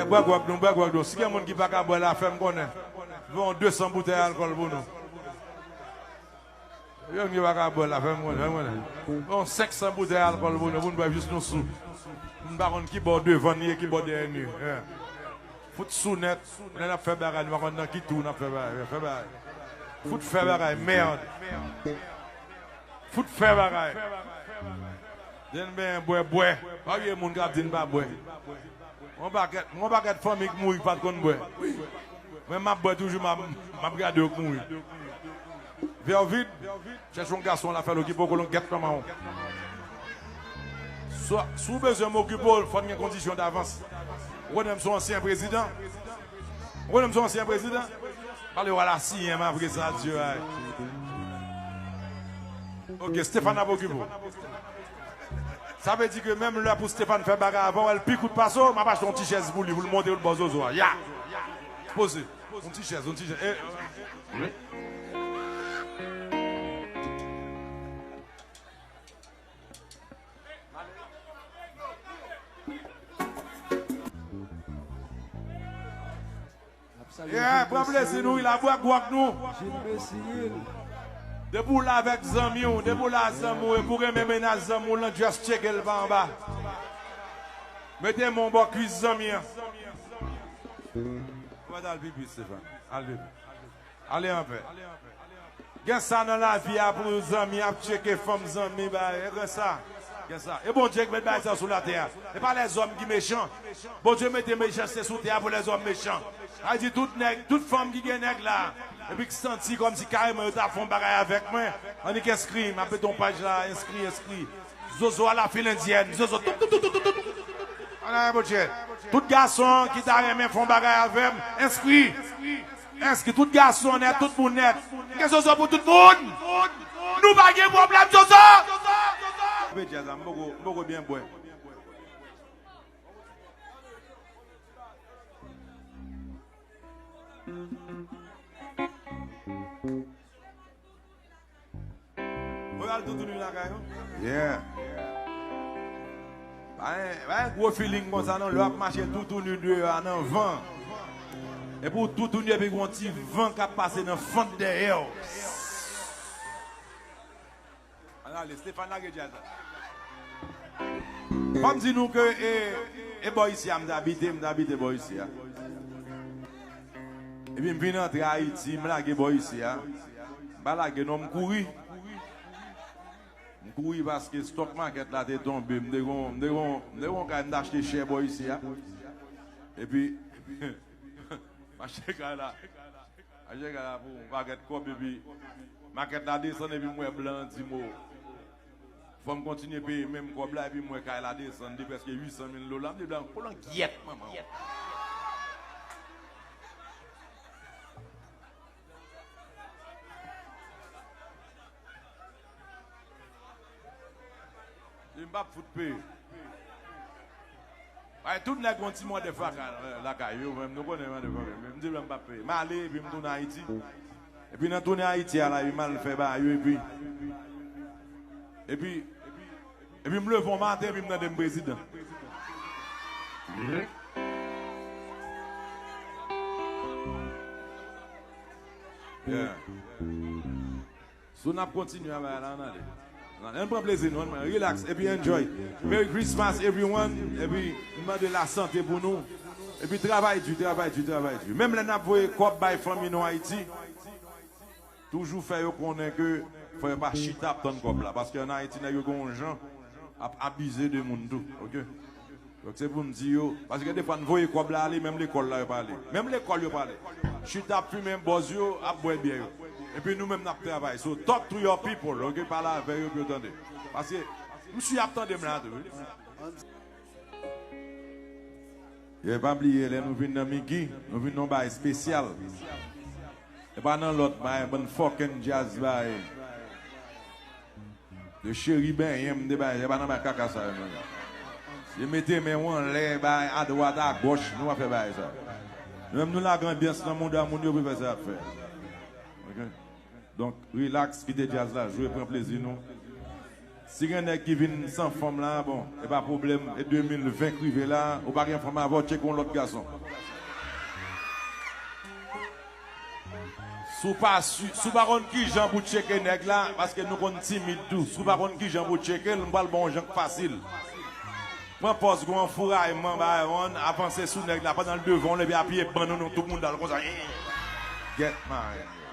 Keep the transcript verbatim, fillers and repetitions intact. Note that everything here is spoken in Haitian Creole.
Bwè gwòg nou, bwè gwòg nou. Si gen moun ki pa ka bwè la, fè m konnen. Fè yon de san boutèy alkòl pou nou. Yon ki pa ka bwè la, fè m konnen, fè m konnen. Fè yon senk san boutèy alkòl pou nou, pou n bwè jis nou sou. M pa konn ki bò devan n ye, ki bò dèyè n ye. Yeah. Fout sou nèt, lè n ap fè bagay, nou pa konn nan ki twou n ap fè bagay. Fè bagay. Fout fè bagay, mèd. Fout fè bagay. Di n benyen bwè, bwè. Pa bliye moun k ap di n pa bwè. Yon pakèt, yon pakèt fanmi k mouri k pa t konn bwè. Mwen m ap bwè toujou, m ap, m ap gade yo k mouri. Vè vid, chèche yon gason la fè l okipe w, kolon gèt manman w. Si w bezwen m okipe w, fò n gen kondisyon davans. Ou konnen m se yon ansyen prezidan. Ou konnen m se yon ansyen prezidan. Pale w al asiyen m apre sa, Dye ay. Ok, Stéphane ap okipe w. Sa vle di ke menm lè pou Stéphane fè bagay avan, w wè l pi kout pase w, m ap achte yon ti chèz pou li, pou l monte, pou l ba w zozo a. Ya! Poze. Yon ti chèz, yon ti chèz. E, Yeah, pran plezi nou, wi, la bwè gwòg nou. Depi w la avèk zanmi w, depi w la zanmi w, epi w renmen mennaj zanmi w lan, just tcheke l pa anba. Mete men w bò kwis zanmi an. Ou mèt al pipi, Stéphane. Al pipi. Ale anpè. Gen sa nan lavi a pou zanmi ap tcheke fanm zanmi ba, e gen sa. Gen sa. E Bondye ki met bagay sa sou latè a. E pa lèzòm ki mechan. Bondye mete mechanste sou tè a pou lèzòm mechan. Sa vle di tout nèg, tout fanm ki gen nèg la, epi ki santi kòmsi kareman yo ta fè yon bagay avèk mwen, annik enskri, m ap mete yon paj la, enskri, enskri. Zozo a la fil endyèn. Zozo, toup, toup, toup, toup, toup. Ann ale, Bondye. Tout gason ki ta renmen fè yon bagay avè m, enskri. Enskri tout gason nèt, tout moun nèt. Gen zozo pou tout moun. Nou pa gen pwoblèm, zozo. Koupe djaz la, m poko, m poko byen bwè. Ou al toutouni lakay ou? Yeah. Pa gen, pa gen gwo feeling konsa non, lè w ap mache toutouni deyò a nan van. Epi w toutouni epi gon ti van k ap pase nan fant dèyè w. Ann ale, Stéphane lage djaz la. Fò m di nou ke e, e bò isi a m t abite, m t abite bò isi a. Epi m vin antre Ayiti, m lage bò isi a. M pa lage non, m kouri. M kouri paske stock market la te tonbe. M te gon, m te gon, m te gon kay m t achte chè bò isi a. Epi, m achte kay la. M achte kay la pou yon pakèt kòb epi makèt la desann epi m wè blan an di m o. Fò m kontinye peye menm kòb la epi m wè kay la desann de prèske uit san mil dola. M di blan, kolon gyèt manman w. Li m p ap fout peye. Ay, tout nèg yon ti mòdèf lakay, lakay yo, men nou konnen mòdèf lakay. M di blan m p ap peye. M ale, epi m tounen Ayiti. Epi nan tounen Ayiti a la, epi m al fè bagay yo, epi, epi, epi m leve yon maten, epi m tande m prezidan. Yeah. So n ap kontinye a bagay la, ann ale. Ann pran plezi nou, ann relax, epi enjoy. Merry Christmas, everyone. Epi m mande lasante pou nou. Epi travay di, travay di, travay di. Menm lè n ap voye kòb bay fanmi nou Ayiti, toujou fè yo konnen ke fò yo pa chita ap tann kòb la. Paske ann Ayiti, nèg yo gen yon jan ap abize de moun tou, oke? Donk, se pou m di yo, paske gen defwa n voye kòb la ale, menm lekòl la yo pa ale. Menm lekòl yo pa ale. Chita ap fimen bòz yo, ap bwè byè yo. Epi nou menm n ap travay. So, talk to your people, oke? Pale avè yo pou yo tande. Paske, m si y ap tande m la tou, wi. E pa bliye, lè nou vin nan Miki, nou vin nan yon bagay espesyal. E pa nan lòt bagay, bann fucking djaz bagay. De cheri benyen m, de bagay, e pa nan bagay kaka sa yo, non. Se mete men w anlè, bay adwat, agòch, nou pa fè bagay sa. Nou menm nou lage anbyans nan mouda moun yo pou fè sa y ap fè. Oke? Donk, relax, kite djaz la jwe, pran plezi nou. Si gen nèg ki vin san fanm la, bon, e pa pwoblèm. E de mil ven k rive la, ou pa gen fanm avè w, tcheke yon lòt gason. Si w pa si, si w pa konn kijan pou tcheke nèg la, paske nou konn timid tou. Si w pa konn kijan pou tcheke l, m pral ba w yon jan k fasil. Pran pòz gwo anfourayman, bay yon, avanse sou nèg la pandan l devan w, epi apiye bann ou, nou tout moun dal konsa. Gèt mare.